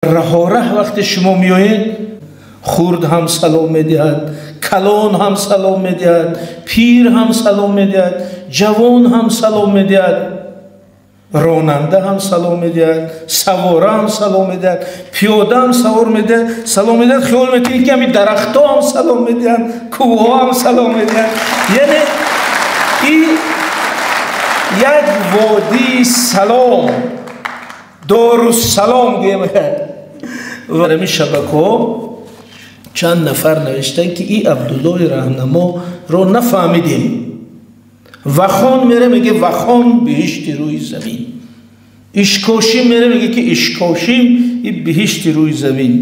Раҳораҳ вақте шумо меоед, хурд ҳам салом медиҳад, калон ҳам салом медиҳад, пир ҳам салом медиҳад, ҷавон ҳам салом медиҳад, ронанда ҳам салом медиҳад, савора ҳам салом медиҳад, пиёда ҳам савор медиҳад, салом медиҳад. Хиёл мекунед, ки ҳамин дарахтҳо ҳам салом медиҳанд, кӯҳҳо ҳам салом медиҳанд. Яъне ин як водии салом, Доруссалом гӯем. Дар ҳамин шабакаҳо чанд нафар навиштанд, ки и Абдуллои Раҳнаморо нафаҳмидем. Вахон мере, меге Вахон биҳишти рӯи замин. Ишкошим мере, меге ки Ишкошим и биҳишти рӯи замин.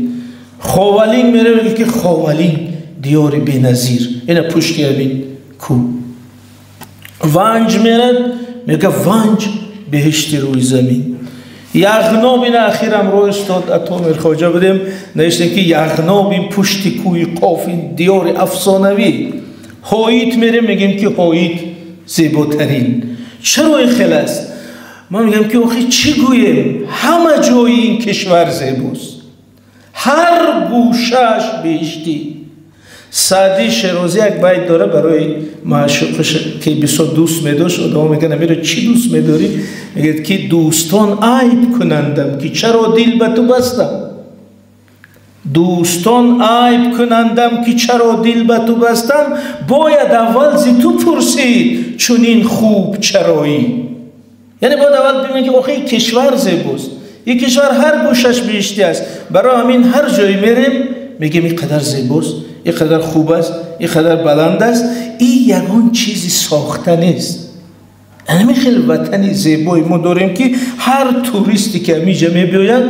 Ховалинг мере, меге ки Ховалинг диёри беназир, ина пушти ҳамин кӯ. Ванҷ мерад, мега Ванҷ биҳишти рӯи замин. Яғноб, ина ахирам рӯи устод Ато Мирхоҷа будем, навиштем, ки Яғноб ин пушти кӯи Қоф, ин диёри афсонавӣ. Ҳоит мерем, мегем ки Ҳоит зеботарин. Чаро ин хел аст? Ман мегӯям, ки охи чӣ гӯем, ҳама ҷои ин кишвар зебост, ҳар гӯшааш биҳиштӣ. Саъди Шерозӣ як байт дора барои маъшуқаш, ки бисёр дӯст медошт. Одамо мегӯянд: «Амиро чӣ дӯст медорӣ?» Мегӯяд, ки дӯстон айб кунандам, ки чаро дил ба ту бастам, дӯстон айб кунандам, ки чаро дил ба ту бастам, бояд аввал зи ту пурсид, чунин хуб чароӣ. Яъне бояд аввал бибинед, ки охи кишвар зебост, ин кишвар ҳар гӯшаш биҳиштӣ аст. Барои ҳамин ҳар ҷое мерем, мегӯем ин қадар зебост, ин қадар хуб аст, ин қадар баланд аст. Ин ягон чизи сохта нест. Ҳамин хел ватани зебои мо дорем, ки ҳар туристе ки ҳаминҷа мебиёяд,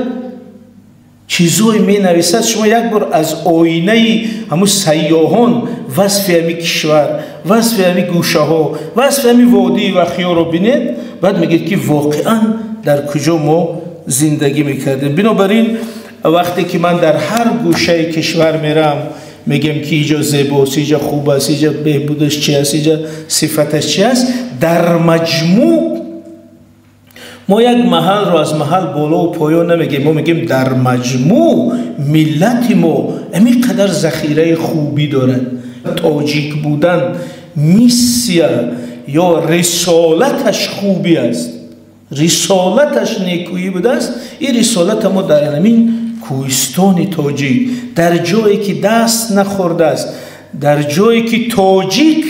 чизое менависад. Шумо як бор аз оинаи ҳамун сайёҳон васфи ҳами кишвар, васфи ҳами гӯшаҳо, васфи ҳами водии Вахиёро бинед, баъд мегӯед, ки воқеан дар куҷо мо зиндагӣ мекардем. Бинобар ин вақте ки ман дар ҳар гӯшаи кишвар мерам, мегӯям, ки иҷо зебост, иҷо хуб аст, иҷо беҳбудаш чи аст, иҷо сифаташ чи аст. Дар маҷмӯъ мо як маҳалро аз маҳал болову поён намегӯем, мо мегӯем, дар маҷмӯъ миллати мо ҳамин қадар захираи хубӣ дорад. Тоҷик будан миссия ё рисолаташ хубӣ аст, рисолаташ некӯӣ будааст. Ин рисолата мо дар ҳамин кӯҳистони тоҷик, дар ҷое ки даст нахӯрдааст, дар ҷое ки тоҷик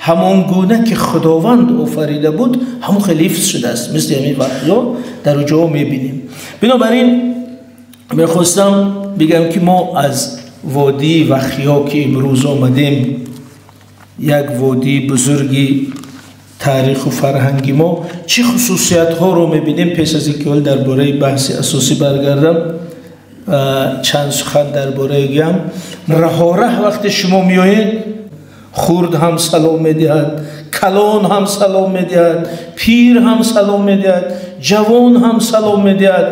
ҳамон гуна ки Худованд офарида буд, ҳамон хел ҳифз шудааст, мисли ҳамин вақтҳо дар ҷоҳо мебинем. Бинобар ин мехостам бигӯям, ки мо аз водии Вахиё, ки имрӯз омадем, як водии бузурги таъриху фарҳанги мо, чӣ хусусиятҳоро мебинем. Пеш аз ин ки ҳол дар бораи баҳси асосӣ баргардам, чанд сухан дар бораи гӯям. Раҳораҳ вақте шумо меоед, хурд ҳам салом медиҳад, калон ҳам салом медиҳад, пир ҳам салом медиҳад, ҷавон ҳам салом медиҳад,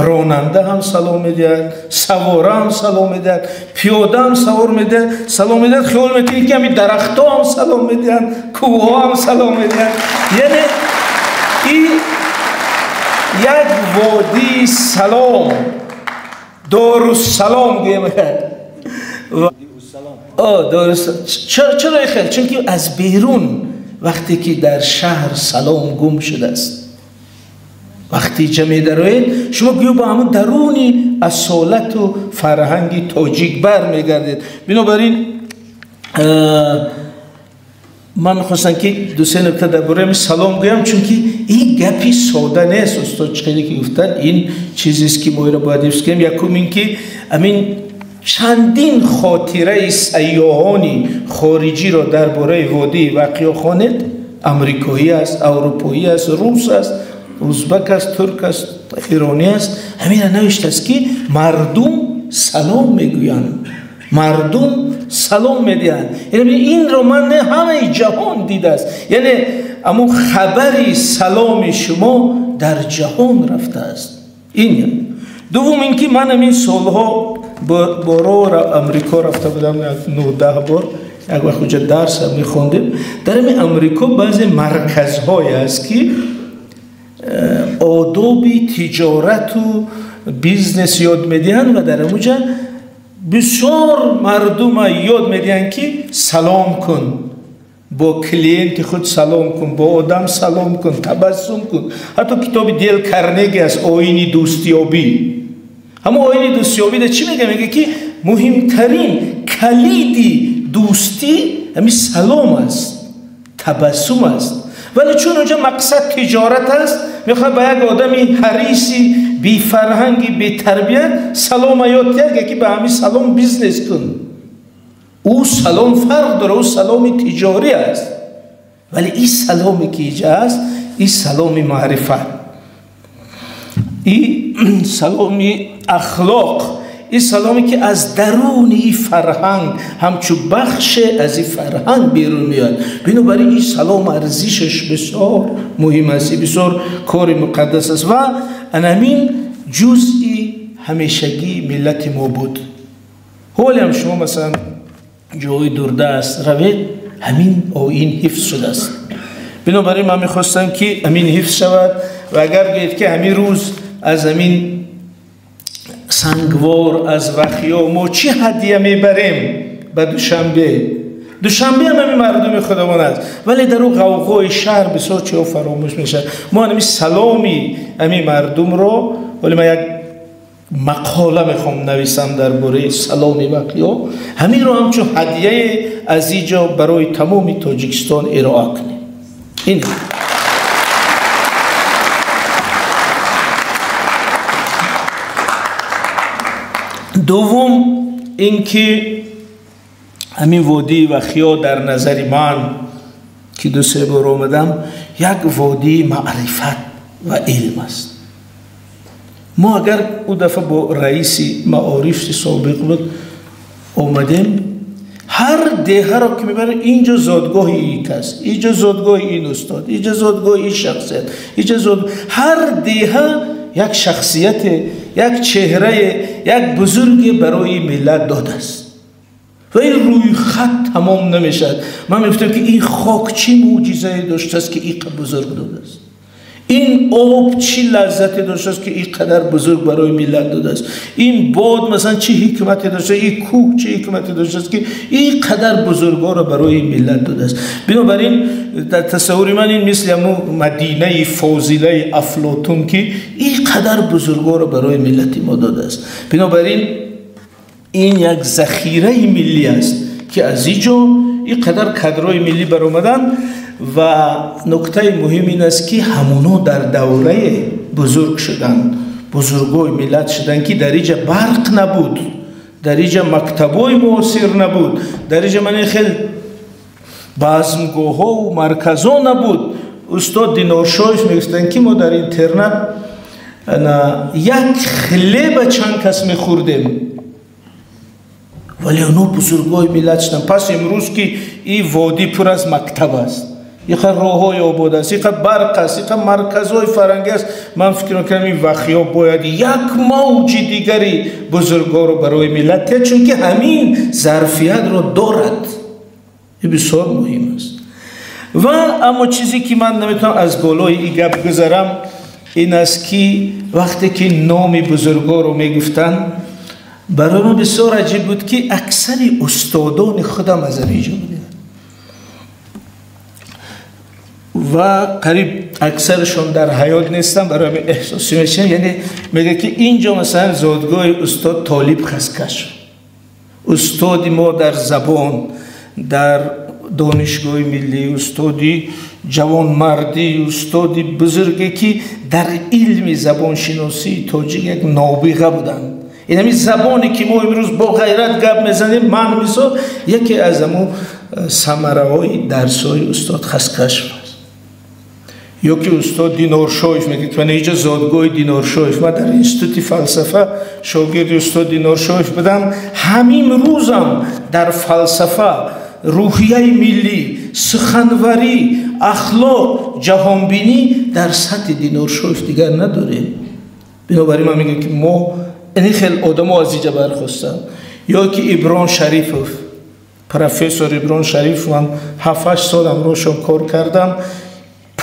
ронанда ҳам салом медиҳад, савора ҳам салом медиҳад, пиёда ҳам савор медиҳад, салом медиҳад. Хиёл мекунед, ки ҳамин дарахтҳо ҳам салом медиҳанд, кӯҳҳо ҳам салом медиҳанд. Яъне ин як водии салом, Доруссалом гӯем. Чаро хел? Чунки аз берун вақте ки дар шаҳр салом гум шудааст, вақте ҷа медароед, шумо гӯё ба ҳамун даруни асолату фарҳанги тоҷик бармегардед. Бинобар ин ман мехостам, ки дусе нукта дар бораи салом гӯям, чунки ин гапи сода нест. Устод чӣ хеле ки гуфтанд, ин чизест, ки мо иро бояд ҳифз кунем. Якум ин ки амин чандин хотираи сайёҳони хориҷиро дар бораи водии Вақиё хонед. Амрикоӣ аст, аврупоӣ аст, рус аст, узбак аст, турк аст, иронӣ аст, ҳамина навиштааст, ки мардум салом мегӯянд, мардум салом медиҳанд. Яъне инро ман не, ҳамаи ҷаҳон дидааст. Яъне аммо хабари саломи шумо дар ҷаҳон рафтааст. Ин дуввум ин ки ман ҳамин солҳо боро Амрико рафта будам, 9-10 бор. Як вақт уҷа дарс мехондем. Дар ҳамин Амрико баъзе марказҳое аст, ки одоби тиҷорату бизнес ёд медиҳанд ва дар ҳамуҷа бисёр мардума ёд медиҳанд, ки салом кун, бо клиенти худ салом кун, бо одам салом кун, табассум кун. Ҳатто китоби Дел Карнеги аст, «Оини дӯстёбӣ». Ҳамон оини дӯстёбида чӣ мега? Мега, ки муҳимтарин калиди дӯстӣ ҳамин салом аст, табассум аст. Вале чун онҷо мақсад тиҷорат аст, мехоҳад ба як одами ҳариси, бефарҳанги, бетарбият салома ёд диҳад, ки ба ҳамин салом бизнес кун. Ӯ салом фарқ дорад, ӯ саломи тиҷорӣ аст. Вале ин саломе ки иҷа аст, ин саломи маърифат, ин саломи ахлоқ, ин саломе ки аз даруни ин фарҳанг, ҳамчун бахше аз ин фарҳанг берун меояд. Бинобар ин салом арзишаш бисёр муҳим аст, бисёр кори муқаддас аст ва анамин ҷузъи ҳамешагии миллати мо буд. Ҳолиам шумо масалан ҷои дурдаст равед, ҳамин оин ҳифз шудааст. Бинобар ин ман мехостам, ки ҳамин ҳифз шавад. Ва агар гӯед, ки ҳамин рӯз аз ҳамин Сангвор, аз Вахиё мо чӣ ҳадия мебарем ба Душанбе, Душанбе ҳам ҳамин мардуми худамон аст, вале дар ӯ ғавғои шаҳр бисёр чиҳо фаромӯш мешавад. Мо ҳамин саломи ҳамин мардумро, вале ман як мақола мехоҳам нависам дар бораи саломи Вахиё, ҳаминро ҳамчун ҳадияе аз иҷо барои тамоми Тоҷикистон ироа кунем. Ин дуввум, ин ки ҳамин водии Вахиё дар назари ман, ки 2-3 бор омадам, як водии маърифат ва илм аст. Мо агар ӯ дафъа бо раиси маорифи собиқ буд омадем, ҳар деҳаро ки мебарем, инҷо зодгоҳи ин кас, инҷо зодгоҳи ин устод, инҷо зодгоҳи ин шахсият, инҷо зод... ҳар деҳа як шахсияте, як чеҳрае, як бузурге барои миллат додааст ва ин рӯйхат тамом намешавад. Ман мегуфтам, ки ин хок чӣ мӯъҷизае доштааст, ки ин қадр бузург додааст, ин об чӣ лаззате доштааст, ки ин қадар бузург барои миллат додааст, ин бод масалан чӣ ҳикмате доштааст, ин кӯҳ чӣ ҳикмате доштааст, ки ин қадар бузургҳоро барои миллат додааст. Бинобар ин дар тасаввури ман ин мисли ҳамун мадинаи фозилаи Афлотун, ки ин қадар бузургҳоро барои миллати мо додааст. Бинобар ин ин як захираи миллӣ аст, ки аз ин ҷо ин қадар кадрҳои миллӣ баромаданд. Ва нуктаи муҳим ин аст, ки ҳамоно дар даврае бузург шуданд, бузургои миллат шуданд, ки дар иҷа барқ набуд, дар иҷа мактабҳои муосир набуд, дар иҷа ман хел базмгоҳҳову марказҳо набуд. Устод Диноршоев мегуфтанд, ки мо дар интернат як хлеба чанд кас мехӯрдем, вале оно бузургои миллат шуданд. Пас имрӯз ки ин водӣ пур аз мактаб аст, иқа роҳҳои обод аст, иқа барқ аст, иқа марказҳои фарҳангӣ аст, ман фикр мекунам ин Вахиё бояд як мавҷи дигари бузургҳоро барои миллат диҳад, чунки ҳамин зарфиятро дорад. Ин бисёр муҳим аст. Ва аммо чизе ки ман наметавонам аз болои ин гап гузарам, ин аст, ки вақте ки номи бузургҳоро мегуфтанд, барои ман бисёр аҷиб буд, ки аксари устодони худам аз ҳамин ҷо буданд ва қариб аксарашон дар ҳаёт нестанд. Барои ҳамин эҳсосӣ мешавам. Яъне мега, ки инҷо масалан зодгоҳи устод Толиб Хаскаш, устоди мо дар забон, дар донишгоҳи миллӣ, устоди ҷавонмардӣ, устоди бузурге, ки дар илми забоншиносии тоҷик як нобиға буданд. Ин ҳамин забоне ки мо имрӯз бо ғайрат гап мезанем, ман мисол яке аз ҳамун самараҳои дарсҳои устод Хаскашев аст. Ё ки устод Диноршоев мегӯяд, ман инҷо зодгоҳи Диноршоев, ман дар институти фалсафа шогирди устод Диноршоев будам. Ҳамин рӯзам дар фалсафа, рӯҳияи миллӣ, суханварӣ, ахлоқ, ҷаҳонбинӣ дар сатҳи Диноршоев дигар надорем. Бинобар ин ман мегӯям, ки мо ин хел одамо аз инҷа бархостанд. Ё ки Иброн Шарифов, профессор Иброн Шарифов, ман 7-8 сол ҳамроҳшон кор кардам.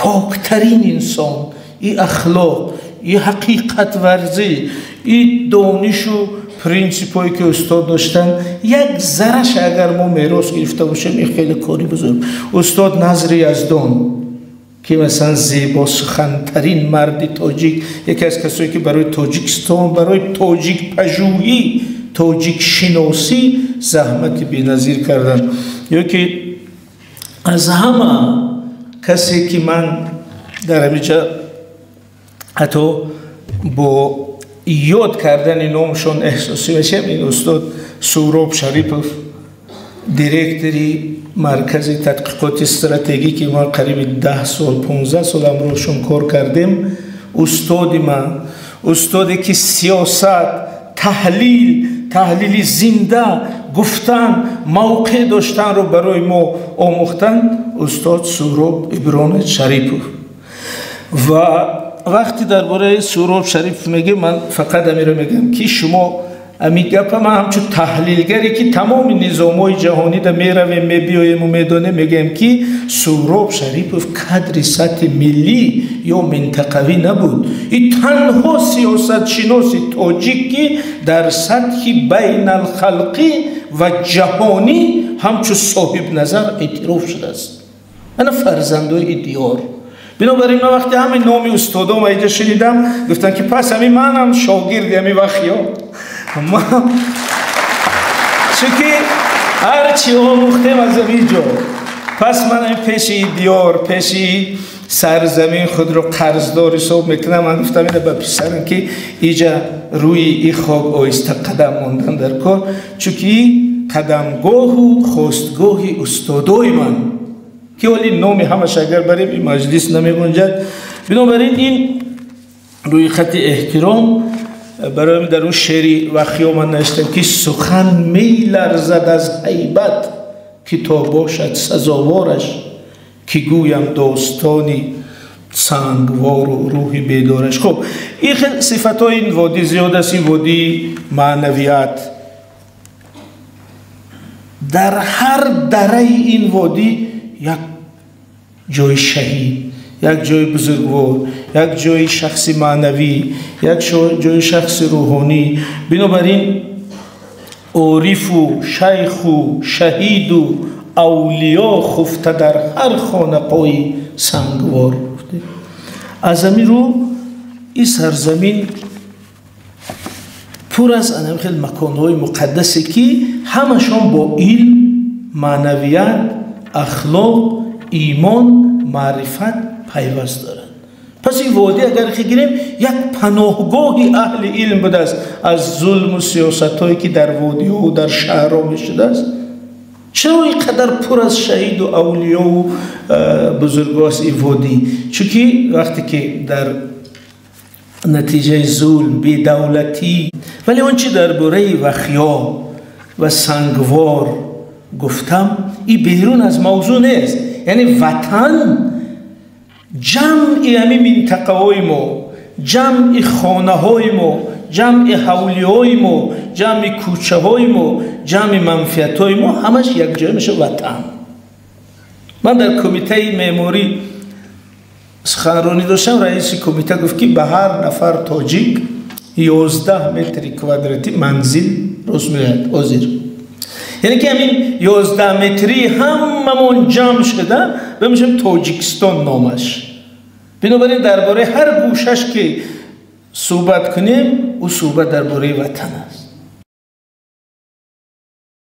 Поктарин инсон, и ахлоқ, и ҳақиқатварзӣ, Ин донишу принсипҳое ки устод доштанд, як зараш агар мо мерос гирифта бошем, ин хеле кори бузург. Устод Назри Яздон, ки масалан зебосухантарин марди тоҷик, яке аз касое ки барои Тоҷикистон, барои тоҷикпажӯҳӣ, тоҷикшиносӣ заҳмати беназир карданд. Ё ки аз ҳама касе ки ман дар ҳамиҷа ҳатто бо ёд кардани номшон эҳсосӣ мешавам, ин устод Суроб Шарипов, директори Маркази тадқиқоти стратегӣ, ки мо қариби 10 сол, 15 сол ҳамроҳшон кор кардем. Устоди ман, устоде ки сиёсат, таҳлил, таҳлили зинда гуфтан, мавқеъ доштанро барои мо омӯхтанд, устод Суроб Ибронович Шарипов. Ва вақте дар бораи Суроб Шарипов мегӯем, ман фақат амиро мегӯям, ки шумо ами гапа ман ҳамчун таҳлилгаре, ки тамоми низомҳои ҷаҳонида меравем, мебиёему медонем, мегӯям, ки Суроб Шарипов кадри сатҳи миллӣ ё минтақавӣ набуд. И танҳо сиёсатшиноси тоҷик, ки дар сатҳи байналхалқӣ ва ҷаҳонӣ ҳамчун соҳибназар эътироф шудааст. Ана фарзандои диёр. Бинобар ин, ман вақте ҳамин номи устодом иҷа шунидам, гуфтам, ки пас ҳамин манам шогирди ҳамин вахё, чунки ҳарчи омӯхтем аз ҳамин ҷо. Пас ман ин пеши диёр, пеши сарзамин худро қарздор ҳисоб мекунам. Ман гуфтам ина ба писарам, ки иҷа рӯи и хок оҳиста қадам мондан дар кор, чунки қадамгоҳу хостгоҳи устодои ман, ки ҳоли номи ҳамаш агар барем, ин маҷлис намегунҷад. Бинобар ин, ин рӯи хати эҳтиром барои дар он шеъри Вахё ман навиштам, ки сухан меларзад аз ҳайбат, ки то бошад сазовораш, ки гӯям достони сангвору рӯҳи бедораш. Хуб, ин хел сифатҳои ин водӣ зиёд аст. Ин водии маънавият, дар ҳар дараи ин водӣ як ҷои шаҳид, як ҷои бузургвор, як ҷои шахси маънавӣ, як ҷои шахси рӯҳонӣ. Бинобар ин, орифу шайху шаҳиду авлиё хуфта дар ҳар хонақои Сангвор. Аз ҳамин рӯ, ин сарзамин пур аз анам хел маконҳои муқаддасе, ки ҳамашон бо илм, маънавият, ахлоқ, имон, маърифат пайваст доранд. Пас ин водӣ, агар гирем, як паноҳгоҳи аҳли илм будааст аз зулму сиёсатҳое, ки дар водиҳо дар шаҳрҳо мешудааст. Чаро ин қадар пур аз шаҳиду авлиёву бузургост ин водӣ? Чунки вақте ки дар натиҷаи зулм, бедавлатӣ. Вале он чи дар бораи Вахё ва Сангвор гуфтам, ин берун аз мавзӯъ нест. Яъне ватан ҷамъи ҳамин минтақаҳои мо, ҷамъи хонаҳои мо, ҷамъи ҳавлиҳои мо, ҷамъи кӯчаҳои мо, ҷамъи манфиатҳои мо, ҳамаш якҷоя мешавад ватан. Ман дар кумитаи меъморӣ суханронӣ доштам. Раиси кумита гуфт, ки ба ҳар нафар тоҷик 11 метри квадратӣ манзил рост меояд ҳозир. Яъне ки ҳамин 11 метрӣ ҳамамон ҷамъ шуда бемешавем Тоҷикистон номаш. Бинобар ин, дар бораи ҳар гӯшаш ки суҳбат кунем, ӯ суҳбат дар бораи ватан аст.